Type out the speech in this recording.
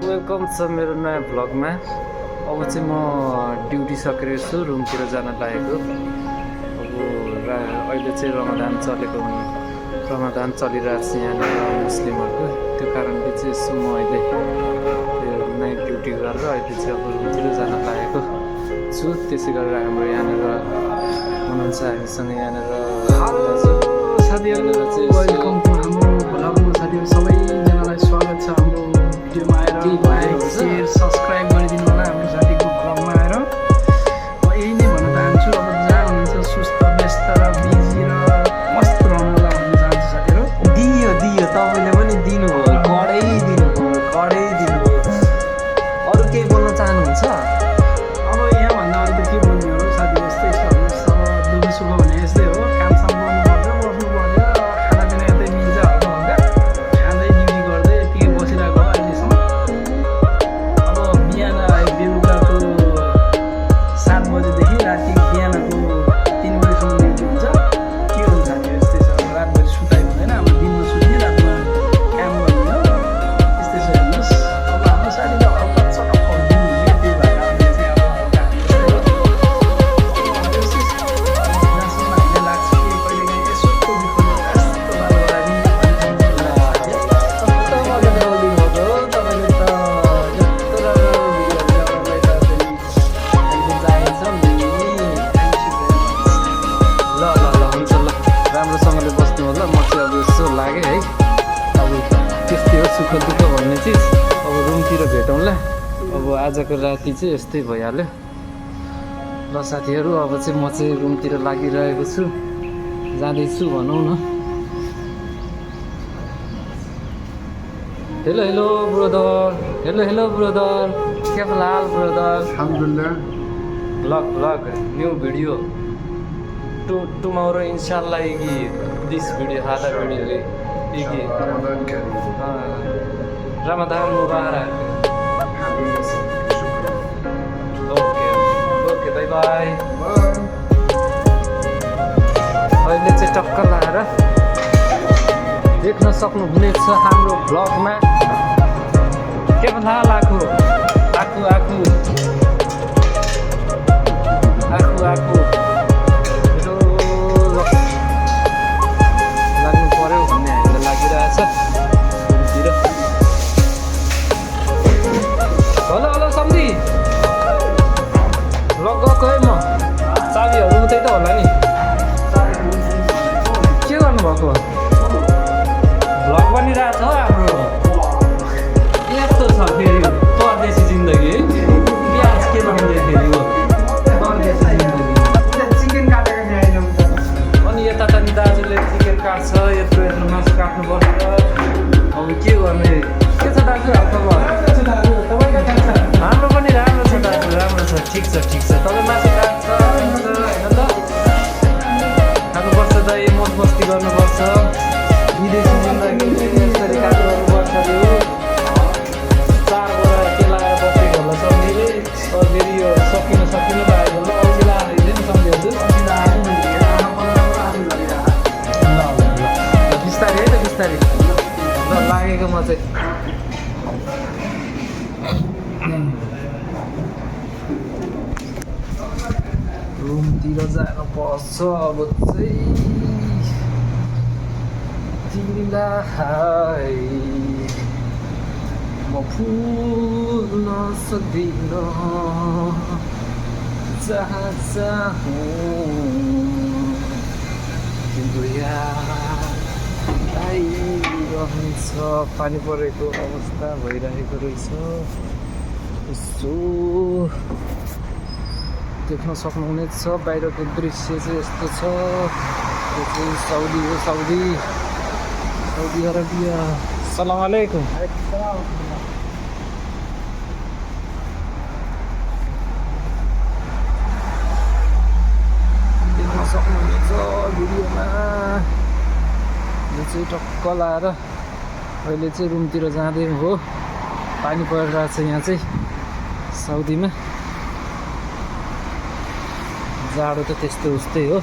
Welcome छ मेरो नयाँ भ्लगमा। अब चाहिँ म ड्युटी सकेर छु, रुमतिर जान लागेको। अब अहिले चाहिँ रमदान चलिरहेको छ यहाँनिर मुस्लिमहरूको। त्यो कारणले चाहिँ यसो म अहिले नाइट ड्युटी गरेर अहिले चाहिँ अब रुमतिर जान लागेको छु। त्यसै गरेर हाम्रो यहाँनिर हुनुहुन्छ हामीसँग यहाँनिर साथीहरू चाहिँ वेलकम टु हाम्रो भ्लगमा। साथीहरू सबैजनालाई स्वागत छ हाम्रो भिडियोमा आएर। लाइक सेयर सब्सक्राइब गरिदिनु होला हाम्रो साथीको भ्लगमा आएर। म यही नै भन्न चाहन्छु, अब जहाँ हुनुहुन्छ सुस्त व्यस्त र बिजी र मस्त रहनु होला भन्न चाहन्छु साथीहरू। दियो तपाईँले पनि दिनुभयो, कडै दिनुभयो। अरू केही बोल्न चाहनुहुन्छ? अब यहाँभन्दा अरू त के बोल्ने हो साथीहरू, यस्तै छ। अब दुःख सुख भने यस्तै हो, कामसाम गर्नुपर्छ, बस्नु पर्यो, खानापिना यतै मिल्छ हल्का हल्का खाँदै ड्युटी गर्दै यतिकै बसिरहेको हो अहिलेसम्म। अब बिहान बेलुकाको 7 बजेदेखि राति बिहानको 3 बजीसम्म ड्युटी हुन्छ। के गर्नु साथीहरू, यस्तै छ। अब रातभरि सुताइ हुँदैन, अब दिनमा सुत्ने रातमा काम गर्ने हो, यस्तै छ। हेर्नुहोस् अब हाम्रो साथीले हल्का चटक फर्किनु हुन्छ, त्यही भएर अहिले चाहिँ अब हल्का यस्तै हो। जहाँसम्म हामीलाई लाग्छ कि कहिलेकाहीँ यसो टोपी खोलेर यस्तो बालुवारी राम्रोसँगले बस्नु होला। म चाहिँ अब यसो लाग्यो है, अब त्यस्तै हो सुख दुःख भन्ने चिज। अब रुमतिर भेटौँला। अब आजको राति चाहिँ यस्तै भइहाल्यो। ल साथीहरू, अब चाहिँ म चाहिँ रुमतिर लागिरहेको छु, जाँदैछु भनौँ न। हेलो ब्रदर, के हाल brother? Alhamdulillah. Vlog, new video. Tomorrow inshallah this video, hada video Ramadan Kareem. Ramadan Mubarak. Okay, bye bye. Bye. अहिले चाहिँ टक्क लाएर देख्न सक्नुहुनेछ हाम्रो भ्लगमा। के हाल आखु लाग्नु पर्यो भन्ने हामीलाई लागिरहेछ रुमतिर। हेलो सम्धी, लग गएको है। म चाबीहरू उतै त होला नि। के गर्नुभएको? भ्लग बनिरहेछ हो हाम्रो। यस्तो छ फेरि परदेशी जिन्दगी है। प्याज के लाउँदै फेरि हो परदेशी जिन्दगी। चिकन काटेको ल्याएन त। अनि यता त नि दाजुले चिकन काट्छ, यत्रो मासु काट्नुपर्छ। अब के गर्ने? के छ दाजु हालखबर? हाम्रो पनि राम्रो छ दाजु, राम्रो छ। ठिक छ। तपाईँ मासु काट्छ होइन त? खानुपर्छ त, मोज मस्ती गर्नुपर्छ। विदेशी जिन्दगी यसरी काम गर्नुपर्छ अरे हो। 4 बडा के लगाएर बसेको होला सम्झीले। फेरि यो सकिनु लागेको होला। औँसी लगाएर हिँड्यो नि सम्झीहरू। बिस्तारै ल लागेको म चाहिँ। रुमतिर जान पर्छ अब चाहिँ। तिमीलाई म भुल्न सक्दिनँ, जहाँ तिम्रो याद आइरहन्छ। पानी परेको अवस्था भइरहेको रहेछ। यसो देख्न सक्नुहुनेछ बाहिरको दृश्य चाहिँ यस्तो छ। यो चाहिँ साउदी हो, साउदी अरबिया। सलाम अलैकुम। देख्न सक्नुहुनेछ भिडियोमा। यो चाहिँ टक्क लाएर अहिले चाहिँ रुमतिर जाँदै हो। पानी परिरहेको छ यहाँ चाहिँ साउदीमा। जाडो त त्यस्तो उस्तै हो।